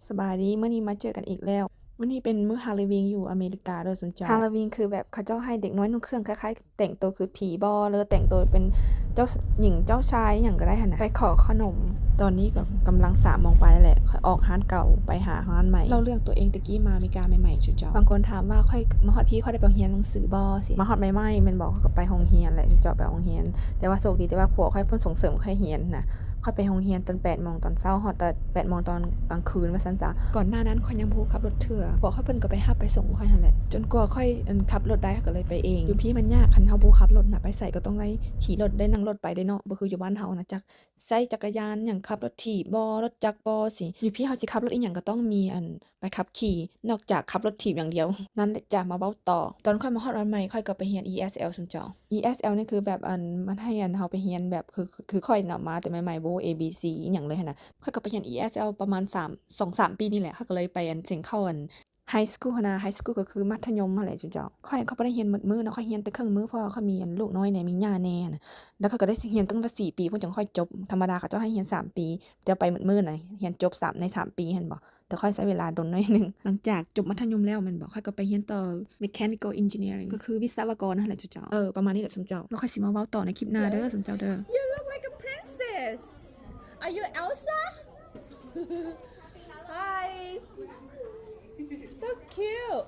ສະບາຍດີ ມື້ນີ້ມາເຈີກັນອີກແລ້ວ. ມື້ນີ້ເປັນມື້ຮາໂລວີນຢູ່ອາເມລິກາເດີຊຸມເຈົ້າ. ຮາໂລວີນຄືແບບເຂົາເຈົ້າໃຫ້ເດັກນ້ອຍນຸ່ງເຄື່ອງຄ້າຍໆແຕ່ງໂຕຄືຜີບໍ ຫຼືແຕ່ງໂຕເປັນເຈົ້າຍິງເຈົ້າຊາຍຫຍັງກໍໄດ້ຫັ້ນນະ ໄປຂໍຂະໜົມ. ຕອນນີ້ກໍກຳລັງສາມໂມງປາຍແລ້ວແຫຼະ ຂ້ອຍອອກຮ້ານເກົ່າໄປຫາຮ້ານໃໝ່. ເລົ່າເລື່ອງຕົວເອງແຕ່ກີ້ມາອາເມລິກາໃໝ່ໆ ຊຸມເຈົ້າ. ບາງຄົນຖາມວ່າຂ້ອຍມາຮອດພີ້ ຂ້ອຍໄດ້ໄປໂຮງຮຽນໜັງສືບໍ່? ຊິມາຮອດໃໝ່ໆແມ່ນບໍ່? ຂ້ອຍກໍໄປໂຮງຮຽນແຫຼະ ເຈົ້າໄປໂຮງຮຽນ. ແຕ່ວ່າໂຊກດີແຕ່ວ່າຜົວຂ້ອຍເພິ່ນສົ່ງເສີມຂ້ອຍຮຽນນະ. ຂ້ອຍໄປໂຮງຮຽນຕອນແປດໂມງຕອນເຊົ້າ ຮອດຕອນແປດໂມງຕອນກາງຄືນວ່າຊັ້ນຊະ. ກ່ອນໜ້ານັ້ນຂ້ອຍຍັງບໍ່ຮູ້ຂັບລົດເທື່ອ. ຜົວຂ້ອຍເພິ່ນກໍໄປຮັບໄປສົ່ງຂ້ອຍຫັ້ນແຫຼະ ຈົນກວ່າຂ້ອຍ ອັນ ຂັບລົດໄດ້ ຂ້ອຍກໍເລີຍໄປເອງ. ຢູ່ພີ້ມັນຍາກ ຄັນເຮົາບໍ່ຂັບລົດນະ ໄປໃສກໍຕ້ອງໄດ້ຂີ່ລົດ ໄດ້ນັ່ງລົດໄປເດ້ເນາະ ບໍ່ຄືຢູ່ບ້ານເຮົານະ ຈັກໃຊ້ຈັກກະຍານຫຍັງ ຂັບລົດຖີບບໍ່ ລົດຈັກບໍ່ຊີ້. ຢູ່ພີ້ເຮົາຊິຂັບລົດອີ່ຫຍັງກໍຕ້ອງມີ ອັນ ໃບຂັບຂີ່ ນອກຈາກຂັບລົດຖີບຢ່າງດຽວ. ນັ້ນແຫຼະ ຈະມາເວົ້າຕໍ່. ຕອນຂ້ອຍມາຮອດບ້ານໃໝ່ ຂ້ອຍກໍໄປຮຽນ ESL ຊຸມເຈົ້າ. ESL ນີ້ຄືແບບ ອັນ ມັນໃຫ້ ອັນ ເຮົາໄປຮຽນແບບ ຄື ຄືຂ້ອຍນະ ມາແຕ່ໃໝ່ໆ ບໍ່ຮູ້ A B C ອີ່ຫຍັງເລີຍຫັ້ນນະ. ຂ້ອຍກໍໄປຮຽນ ESL ປະມານສາມ ສອງສາມປີນີ້ແຫຼະ ຂ້ອຍກໍເລີຍໄປ ອັນ ເສັງເຂົ້າ ອັນ High School ຫັ້ນນະ. High School ກໍຄືມັດທະຍົມຫັ້ນແຫຼະ ເຈົ້າ. ຂ້ອຍກໍບໍ່ໄດ້ຮຽນໝົດມື້ເນາະ ຂ້ອຍຮຽນແຕ່ເຄິ່ງມື້ ເພາະວ່າຂ້ອຍມີ ອັນ ລູກນ້ອຍແດ່ ມີຍ່າແດ່ຫັ້ນນະ. ແລ້ວຂ້ອຍກໍໄດ້ຮຽນຕັ້ງວ່າສີ່ປີພຸ້ນ ຈັ່ງຄ່ອຍຈົບ. ທຳມະດາເຂົາເຈົ້າໃຫ້ຮຽນສາມປີ ແຕ່ໄປໝົດມື້ນະ ຮຽນຈົບສາມ ໃນສາມປີຫັ້ນບໍ. ແຕ່ຂ້ອຍໃຊ້ເວລາດົນໜ້ອຍໜຶ່ງ. ຫຼັງຈາກຈົບມັດທະຍົມແລ້ວແມ່ນບໍ່ ຂ້ອຍກໍໄປຮຽນຕໍ່ Mechanical Engineering ກໍຄືວິສະວະກອນຫັ້ນແຫຼະ ເຈົ້າ. ເອີ ປະມານນີ້ແຫຼະ ຊຸມເຈົ້າ. ແລ້ວຂ້ອຍຊິມາເວົ້າຕໍ່ໃນຄລິບໜ້າເດີ ເຈົ້າ. ຊຸມເຈົ້າເດີ. You look like a princess. Are you Elsa? Hi. So cute.